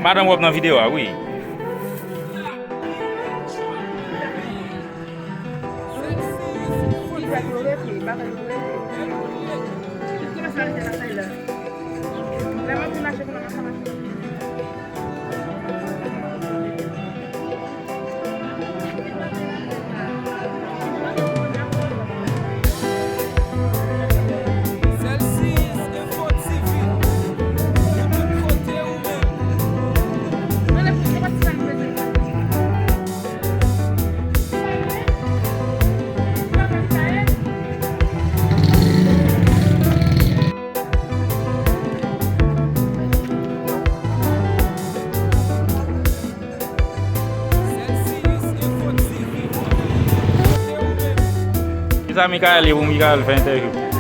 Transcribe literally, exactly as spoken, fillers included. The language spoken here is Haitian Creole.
Madanm w ap nan videyo a, wi. Kisa Mikael ye pou Mikael fè entèvyou?